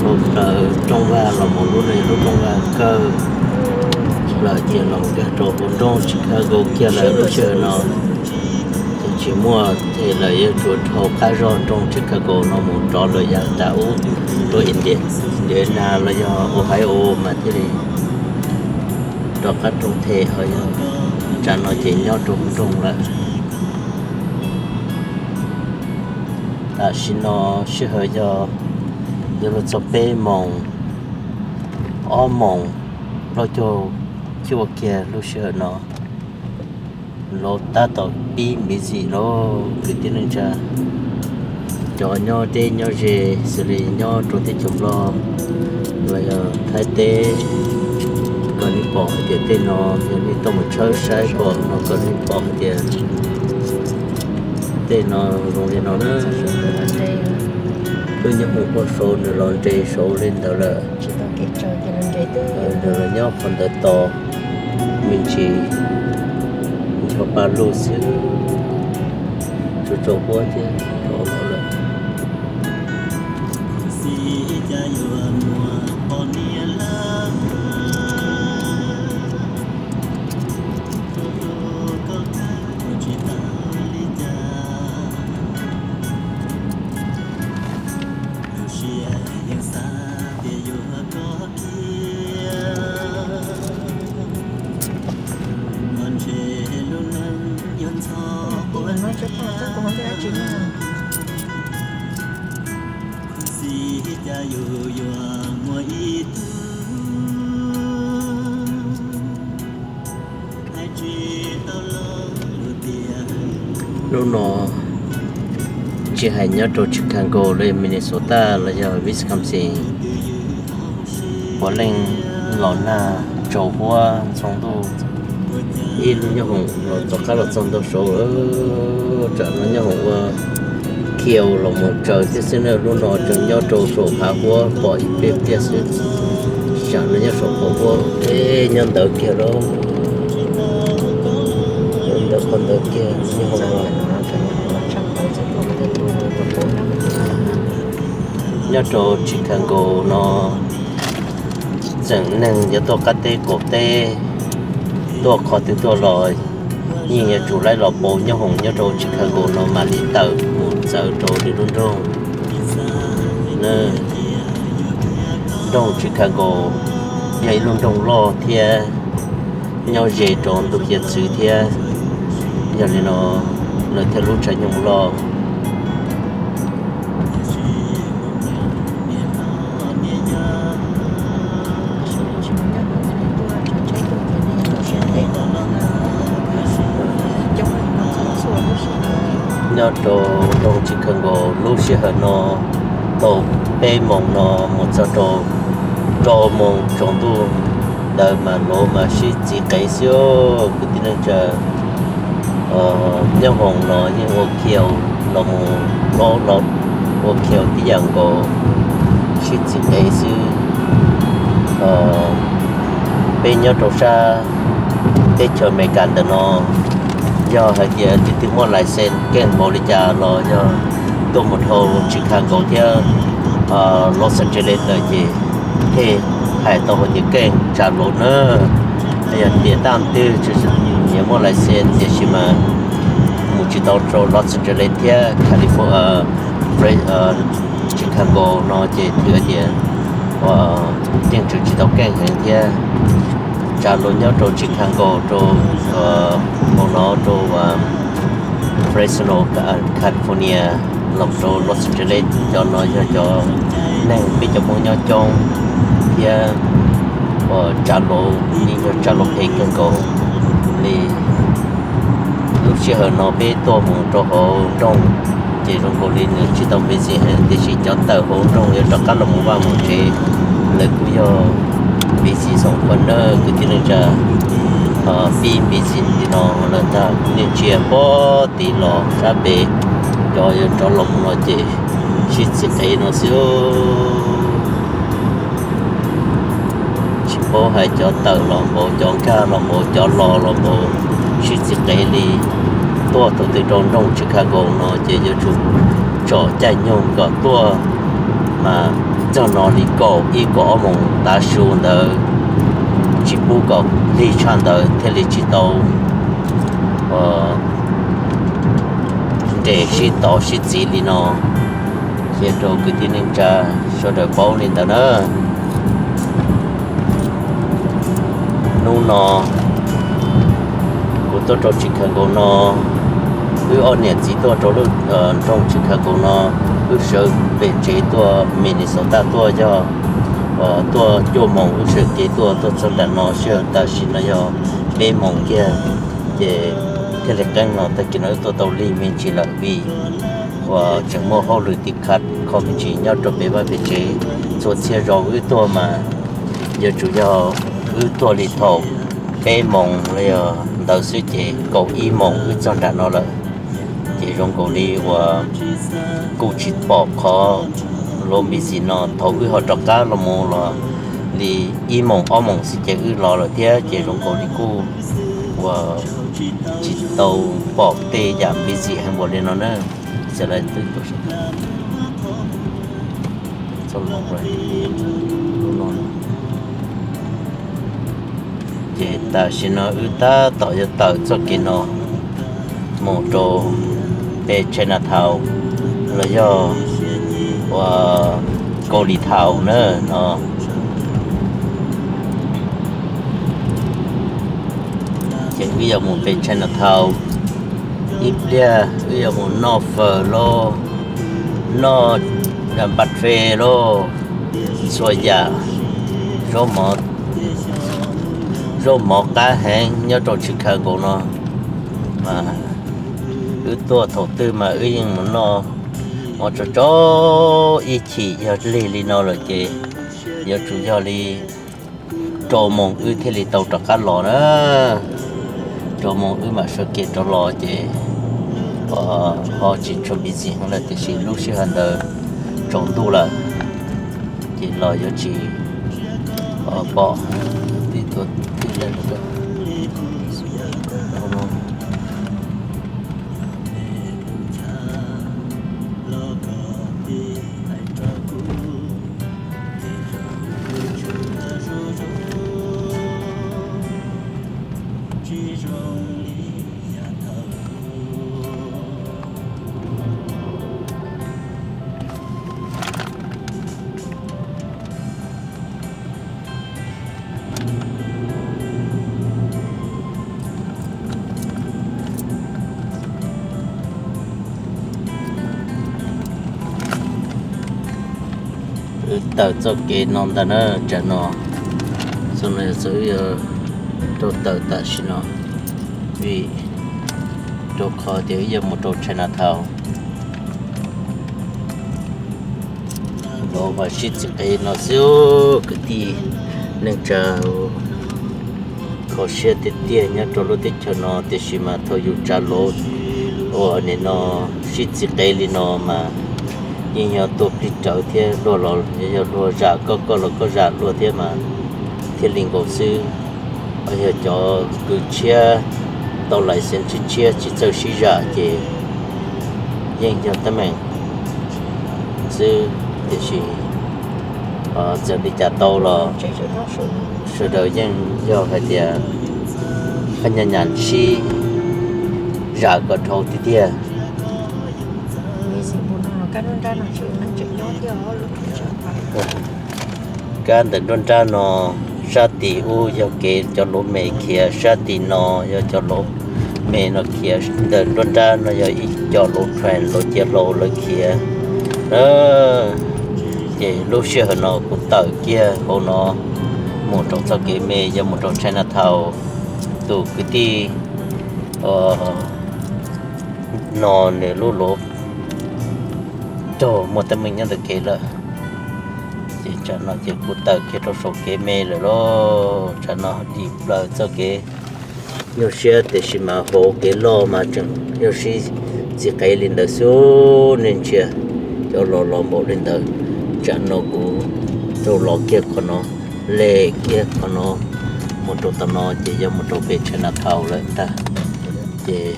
Hauv plawv rooj vag los mus, lub no yog lub rooj vag kawg, plawv kiag los mus kiag rau hauv nroog Chicago kiag lawm lub sij hawm no. Ces tsis muaj, ces lawv yuav tsum dhau qab zog nroog Chicago no mus rov lawm yav tas ub rau Indiana los yog Ohio mas thiaj li rov qab rooj them, ho yog tsam no ces nyob rau hauv nroog lawm. Tam sim no sij hawm yog yuav luag txog peb moos, ob moos plaub caug cuaj kiag lub sij hawm no. Los tab tom pib busy lauj kwv tij neej tsa. Cov nyob deb nyob ze xws li nyob rau teb chaws Nplog los yog Thaib teb, kom nej pom hais tias tej no yog nej tuaj mus tshawb saib pom no kom nej pom hais tias tej no zoo li no na. Lub nyob hoom poj saud nws los nres saud li ntawd lawm. Nws los nyob qhov ntawd tos me ntsis ncho pa lug xwb, tsuas tsaus huab thiab rov los lawm. Hnub no tsis hais nyob rau Chicago los yog Minnesota los yog Wisconsin, puav leej los nag tsaus huab ntxhov ntuj. Ib lub nyob hoom los rov qab los txog ntau saud, tsam no nyob hoom ua khiau los mus tsaws thiab xwb na. Lub no tseem nyob rau saum hav huab pom ib pliag pliag xwb, tsam no nyob saum qaum huab, nyob ntawd kiag lauj. Ntawd qhov ntawd kiag nyob hoom. Nyob rau Chicago no tseem neeg yuav tuaj qab teb qaum teb, tuaj qhov twg tuaj los yeej yuav tsum laib los pauv nyob hoom nyob rau Chicago no mam li tawm mus txawv rau lwm lub nroog. Nroog Chicago yog ib lub nroog loj thiab nyob ze rau ntuj hiav txwv thiab, yog li no lawv thiaj hlub tshaj nyoog loj. Nyob rau nroog Chicago lub sij hawm no thaum peb moos no mus txog rau rau moos tsaus ntuj ntawd mas luag mas sib txiv qev xwb kwv tij neej tsa. Nyob hoom no yeej ua khiau los mus, los ua khiau tib yam nkaus, sib txiv qev xwb. Peb nyob rau sab teb chaws Amelikas ntawm no, yog hais tias leej twg muaj license keej npaum li cas los yog tuaj mus dhau Chicago thiab Los Angeles lawm ces thiaj hais tau hais tias keej tsa lus na. Yog tias tag twg tsis muaj license tiam sis mas mus tsis tau rau Los Angeles thiab California, Chicago no ces thiaj tias yeej tseem tsis tau keej heev thiab. Tsa lus nyob rau Chicago, rau hauv no rau Fresno, California, los rau Los Angeles, cov no yog cov neeg peb cov Hmoob nyob coob thiab. Tsa lus yeej yog tsa lus phem kawg nkaus li. Lub sij hawm no peb tuaj mus rau hauv nroog ces zoo nkaus li nws tsis tau busy heev, tiam sis cov tawm hauv nroog yuav rov qab los mus vaj mus tsev, lawv kuj yog busy xoo khuam na kwv tij neej tsa. Pib busy li no lawm ntag, nej ntsia pob tim los sab pem, cov yuav rov los mus no ces sib txiv qev no xwb. Tsis paub hais cov tawm los npaum, cov nkag los npaum, cov los los npaum, sib txiv qev li. Tuaj thaum twg rau nroog Chicago no ces yuav tsum tsom caij nyoog kom tuaj Mas txog no li kaum ib kaum ob moos tav su ntawd, tsis pub kom lig tshaj ntawd thiaj li tsis tau nres sib tov sib txiv li no, qhia rau kwv tij neej tsa sawv daws paub li ntawd na. Hnub no kuv tuaj rau Chicago no, wb ob niam txiv tuaj rau lub nroog Chicago no, wb sawv pem tsev tuaj Minnesota tuaj yog tuaj cuaj moos wb sawv kev tuaj, tuaj txog nram no sij hawm tam sim no yog peb moos kiag, ces thiaj li qeeb no tag kis no wb tuaj tau lig me ntsis lawm vim uas tseem muaj hauj lwm tim khawv kho me ntsis nyob rau pem vaj pem tsev. Txhua txhia zaus wb tuaj mas yuav tsum yog wb tuaj li thaum peb moos los yog ntawd xwb ces kaum ib moos wb txog nram no lawm. Ces zoo nkaus li uas kuj tsis pom qhov lub busy no, thaum wb ho rov qab los mus los li ib moos ob moos xwb ces wb los lawm thiab, ces zoo nkaus li kuj uas tsis tau pom tej yam busy heev npaum li no na. Ces tam sim no wb tab tom yuav tawm txoj kev no mus rau pem Chinatown los yog ua Kaus Lim Thaus na no. Ces wb yuav mus pem Chinatown ib pliag, wb yuav mus noj fawm lauj, noj npas fe lauj, txhua yam zaub mov qab heev nyob rau Chicago no. Wb tuaj thaum twg mas wb yeej mus noj mov tsau tsau ib chim, yog lig li no lawm ces yuav tsum yog li rau moos wb thiaj li tau rov qab los na. Rau moos wb mam sawv kev rov los ces ho tsis tshua busy heev lawm, tiam sis lub sij hawm ntawd tsaus ntuj lawm ces los yuav tsis pom. Wb tawm txoj kev no ntag na, tsam no txoj no yog txoj wb yuav rau tawm tam sim no, vim rau qhov tias wb yuav mus rau Chinatown. Los mas sib txiv qev no xwb kwv tij neej tsa kho siab tiag tiag nyob rau lub teb chaws no, tiam sis mas thaum yus tsav luag ua nim no sib txiv qev li no mas yeej yog tuaj plig rawv thiab luag los yog luag zam koj, koj los koj zam luag thiab mas thiaj li nkaus xwb. Yog cov kws tshiab tau license tshiab tshiab tsis txawj sib zam ces yeej yog teeb meem xwb, tiam sis txawm li cas tau los sawv daws yeej yog hais tias qhab nyas nyas sib zam kom dhau tiag tiag. Kab ntawm nruab nrab no, sab tim ub yog kev cov luav me khiav, sab tim no yog cov luav me no khiav, ntawm nruab nrab no yog ib co luav train, luav ciav hlau lawv khiav. Ces lub sij hawm no kuv tawm kiag hauv no mus rau txoj kev me yog mus rau Chinatown. Tus kwv tij no nws lub luav raug muaj teeb meem nyob ntawm kev lawm, ces tsam no ces kuv tawm kiag rau saum kev me lawm lauj. Tsam no dim plaws txoj kev nyuaj siab, tiam sis mas hauv kev loj mas tseem nyuaj sib txiv qev li ntawd xwb. Nej ntsia, cov los los npaum li ntawd. Tsam no kuv rau los kiag qhov no, le kiag qhov no mus rau tom no ces yog mus rau pem Chinatown lawm ntag. Ces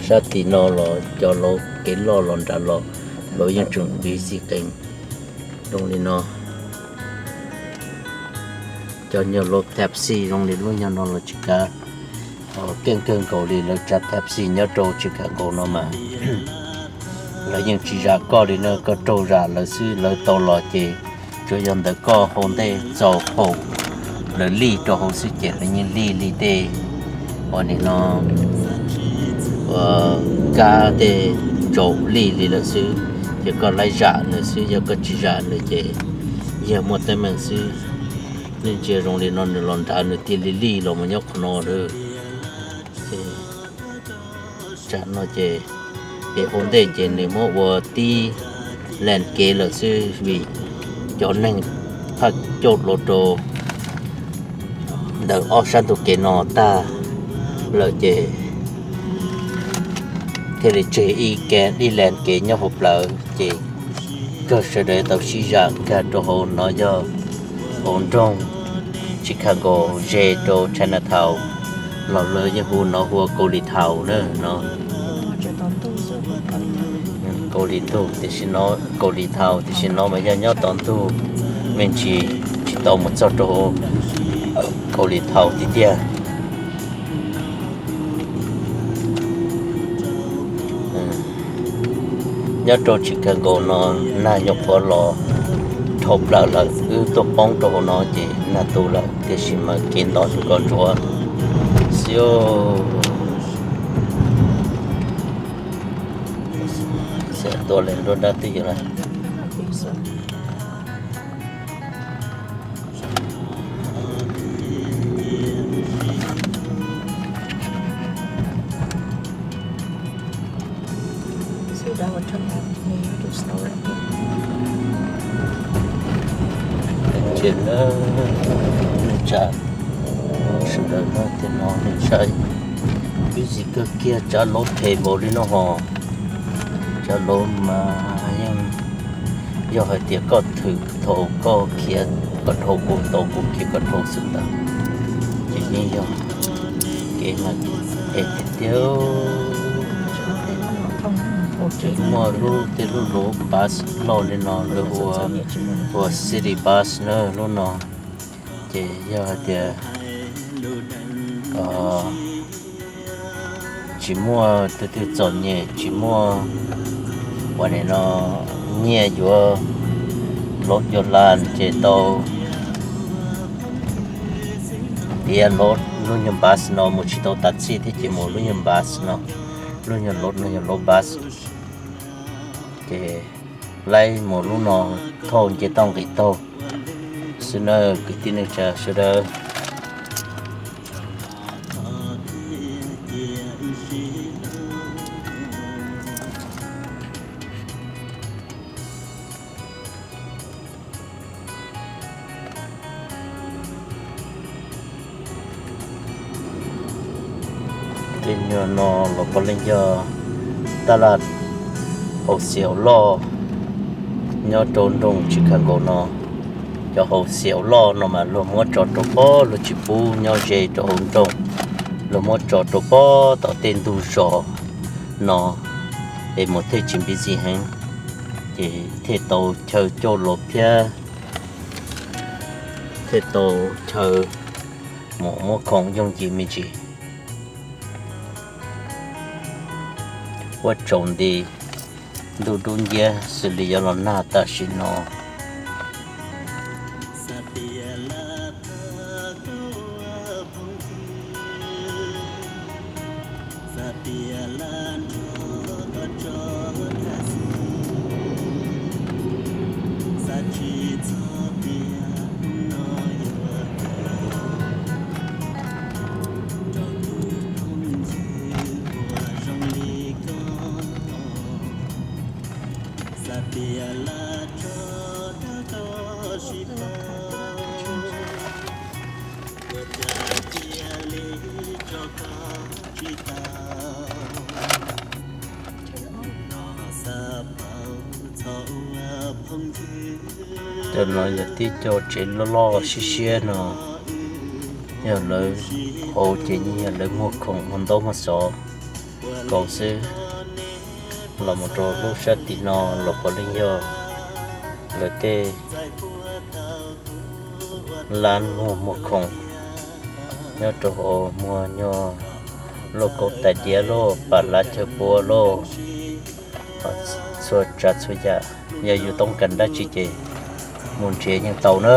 sab tim no los cov luav kev loj los nram los, Lawv yeej tseem busy qees zoo li no. Cov nyuag lub taxi zoo li lub nyuag no los tsis kav, keej kawg nkaus li. Lawv tsav taxi nyob rau Chicago no mas lawv yeej tsis zam koj li na, koj raug zam lawv xwb. Lawv tau los ces tsuas yog ntawm koj hauv ntej txaus haum lawv lij rau hauv xwb ces lawv yeej lij li tej uas nim no ua kab tej tsaus lij li lawm xwb. Ces koj laib zam nws xwb, yog koj tsis zam nws ces yog muaj teeb meem xwb. Nej ntsia zoo li no nws los nrad nws cia li lij los mus nyob qhov no lawm. Tsam no ces, ces hauv ntej ces nws muab ua tib lees kev lawm xwb vim cov neeg thaj cauj los rau ntawm ob sab ntug kev no tag lawm ces thiaj li tseg ib ke ib lees kev nyob hauv plawv ces kawg sawv daws tau sib zam nkag rau hauv no yog hauv nroog Chicago ze rau Chinatown los lawv yeej hu no hu ua Kaus Lim Thaus na no. Kaus Lim Ntug tiam sis no, Kaus Lim Thaus tiam sis no mas yog nyob tom ntug me ntsis tsis tau mus txog rau Kaus Lim Thaus tiag tiag. Nyob rau Chicago no nag nyuam qhuav los dhau plaws lawm, wb tuaj poob rau hauv no ces nag tu lawm tiam sis mas kev ntov tsuas kom ntsuav xwb. Xiam tua li nruab nrab twj ywm lawm. Tseem na, tsam sawv daws no tias no nws saib busy kawg kiag, tsav lov phem npaum li no ho. Tsav lov mas yeej yog hais tias koj thwm thaum koj khiav kom dhau kuv tau kuv khiav kom dhau xwb ntag. Ces yeej yog kev mas phem tiag tiag. Muaj lub tej lub lub bus loj li no lawv hu ua city bus na lub no. Ces yog hais tias tsis muaj tus twg txom nyem, tsis muaj ua nim no nyiaj yuav los yuav las ces tau tias lub nyuag bus no mus tsis tau taxi thiab ces mus lub nyuag bus no, lub nyuag lov no yog lov bus. Ces laib mus lub no thauj nce toj nqis taug xwb na kwv tij neej tsa sawv daws. Tej nyuag no los puav leej yog taj laj haus xiaus loj nyob rau nroog Chicago no. Cov haus xiaus loj no mas luag muab tso rau pob, luag tsis pub nyob ze rau hauv nroog, luag muab tso rau pob tom tej ntug zos no es mus thiaj tsis busy heev, ces thiaj tau chaw coj los thiab thiaj tau chaw mus muab khoom yooj yim me ntsis. Huab tsaus nti, ntuj dub nciab xws li yuav los nag tam sim no. Cov no yog tib co tsev loj loj siab siab no, yog lawv hauv ces yeej yog lawv muag khoom muag ntaub muag xov kaus xwb. Los mus rau lub sab tim no los puav leej yog lawv tej lab muag muag khoom nyob rau hauv, muag nyuag lauj kaub tais diav lauj, pam lav chaw pua lauj, txhua tsav txhua yam. Yog yus toob kas dab tsi ces mus nrhiav yeej tau na.